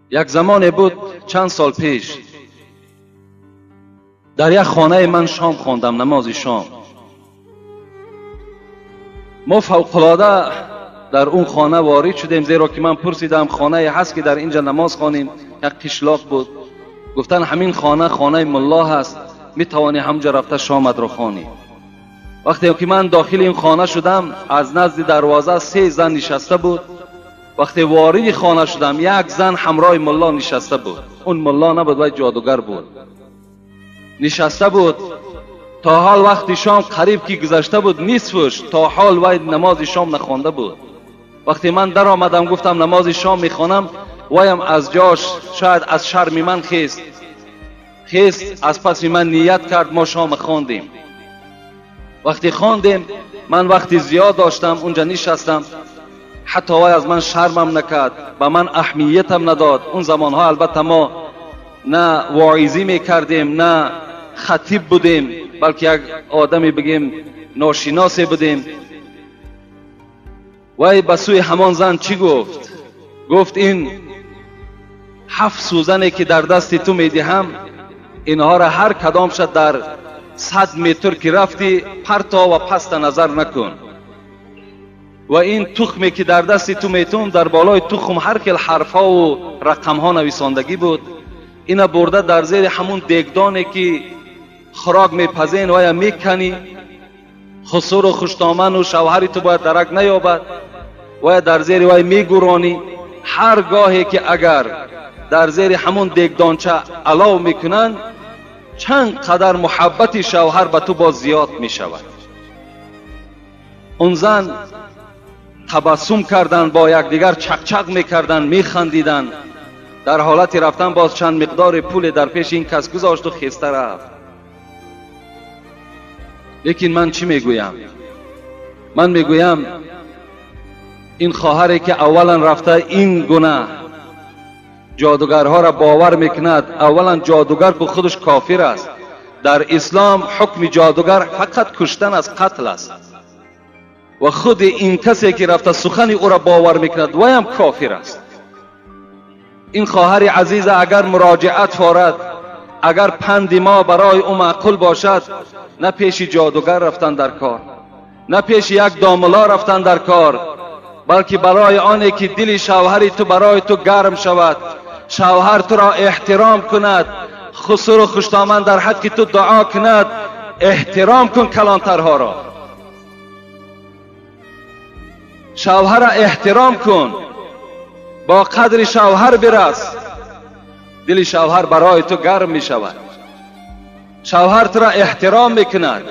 Як замоне буд чанд сол пеш дар як хонаи ман шом хондам, намози шом. Мо фавқулода дар он хона ворид шудем, зеро ки ман пурсидам хонае ҳаст ки дар инҷа намоз хонем, як қишлоқ буд. Гуфтан ҳамин хона хонаи мулло ҳаст, метавонӣ ҳамҷа рафта шомат ро хонӣ. Вақте ки ман дохили ин хона шудам, аз назди дарвоза се зан нишаста буд. Вақте вориди хона шудам, як зан ҳамроҳи мулло нишаста буд. Он мулло набуд, вай ҷодугар буд. Нишаста буд то ҳол вақти шом қариб ки гузашта буд нисфуш, то ҳол вай намози шом нахонда буд. Вақте ман даромадам, гуфтам намози шом мехонам, ваям аз ҷош шояд аз шарми ман хест, хест, аз паси ман ният кард, мо шом хондем. Вақте хондем, ман вақти зиёд доштам, унҷа нишастам. Ҳатто вай аз ман шармам накард, ба ман аҳамиятам надод. Он замонҳо албатта мо на воизӣ мекардем, на хатиб будем, балки як одаме бигем ношиносе будем. Вай ба сӯи ҳамон зан чӣ гуфт? Гуфт ин 7 сӯзане ки дар дасти ту медиҳам, инҳоро ҳар кадомша дар 100 метр ки рафтӣ парто ва паста назар накун. Ва ин тухме ки дар дасти ту метум, дар болои тухм ҳар хел ҳарфҳову рақамҳо нависондагӣ буд. Ина бурда дар зери ҳамун дегдоне ки хӯрок мепазен, вая меканӣ, хусуру хуштоману шавҳари ту бояд дарак наёбад, вая дар зери вай мегуронӣ. Ҳар гоҳе ки агар дар зери ҳамун дегдонча алов мекунанд, чанд қадар муҳаббати шавҳар ба ту боз зиёд мешавад. Он зан табассум карданд, бо якдигар чақчақ мекарданд, механдиданд. Дар ҳолати рафтан боз чанд миқдори пуле дар пеши ин кас гузошту хеста рафт. Лекин ман чӣ мегӯям? Ман мегӯям ин хоҳаре ки аввалан рафта ин гуна ҷодугарҳоро бовар мекунад, аввалан ҷодугар ку худаш кофир аст. Дар ислом ҳукми ҷодугар фақат куштан аст, қатл аст. Ва худи ин касе ки рафта сухани ӯро бовар мекунад, ваям кофир аст. Ин хоҳари азиза агар муроҷиат форад, агар панди мо барои ӯ маъқул бошад, на пеши ҷодугар рафтан дар кор, на пеши як домуло рафтан дар кор, балки барои оне ки дили шавҳари ту барои ту гарм шавад, шавҳар туро эҳтиром кунад, хусуру хуштоман дар ҳаққи ту дуо кунад, эҳтиром кун калонтарҳоро, шавҳарро эҳтиром кун, бо қадри шавҳар бирас, дили шавҳар барои ту гарм мешавад, шавҳар туро эҳтиром мекунад.